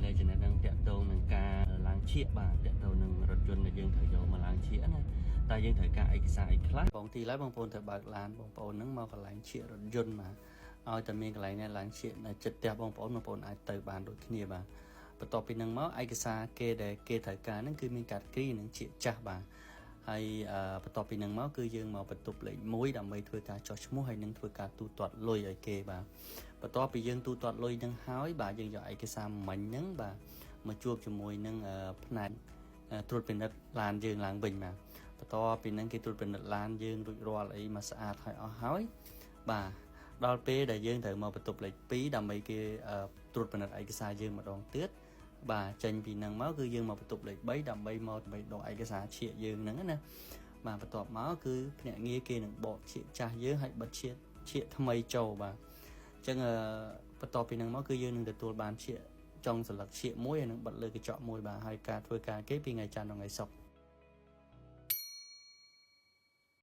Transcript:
ដែលចំណេះដឹងតាក់ទងនឹងការឡើងឈៀកបាទតាក់ទងនឹងរថយន្តដែលយើងត្រូវយកមកឡើងឈៀកណាតើយើងត្រូវការឯកសារអីខ្លះបងទីឡើយបងប្អូនត្រូវបើកឡានបងប្អូនហ្នឹងមកកន្លែងឈៀករថយន្តបាទឲ្យតែមានកន្លែងណាឡើងឈៀកនៅចិត្តផ្ទះបងប្អូនបងប្អូនអាចទៅបានដូចគ្នាបាទបន្ទាប់ពីហ្នឹងមកឯកសារគេដែលគេត្រូវការហ្នឹងគឺមានកាតគ្រីនិងឈៀកចាស់បាទហើយបន្ទាប់ពីហ្នឹងមកគឺយើងមកបន្ទប់លេខ1ដើម្បីធ្វើការចុះឈ្មោះហើយនឹងធ្វើការទូទាត់លុយឲ្យគេបាទបន្ទាប់ពីយើងទូទាត់លុយហ្នឹងហើយបាទយើងយកឯកសារមិញហ្នឹងបាទមកជួបជាមួយនឹងផ្នែកត្រួតពិនិត្យឡានយើងឡើងវិញបាទបន្ទាប់ពីហ្នឹងគេត្រួតពិនិត្យឡានយើងរួចរាល់អីមកស្អាតហើយអស់ហើយបាទដល់ពេលដែលយើងត្រូវមកបន្ទប់លេខ2ដើម្បីគេត្រួតពិនិត្យឯកសារយើងម្ដងទៀតបាទចេញពីហ្នឹងមកគឺយើងមកបន្ទប់លេខ3ដើម្បីមកដើម្បីដកឯកសារឈៀកយើងហ្នឹងណាបាទបន្ទាប់មកគឺភ្នាក់ងារគេនឹងបកឈៀកចាស់យើងហើយបិទឈៀកឈៀកថ្មីចូលបាទអញ្ចឹងបន្ទាប់ពីហ្នឹងមកគឺយើងនឹងទទួលបានឈៀកចុងសន្លឹកឈៀកមួយហើយនឹងបិទលើកញ្ចក់មួយបាទហើយការធ្វើការគេពីថ្ងៃច័ន្ទដល់ថ្ងៃសុក្រ។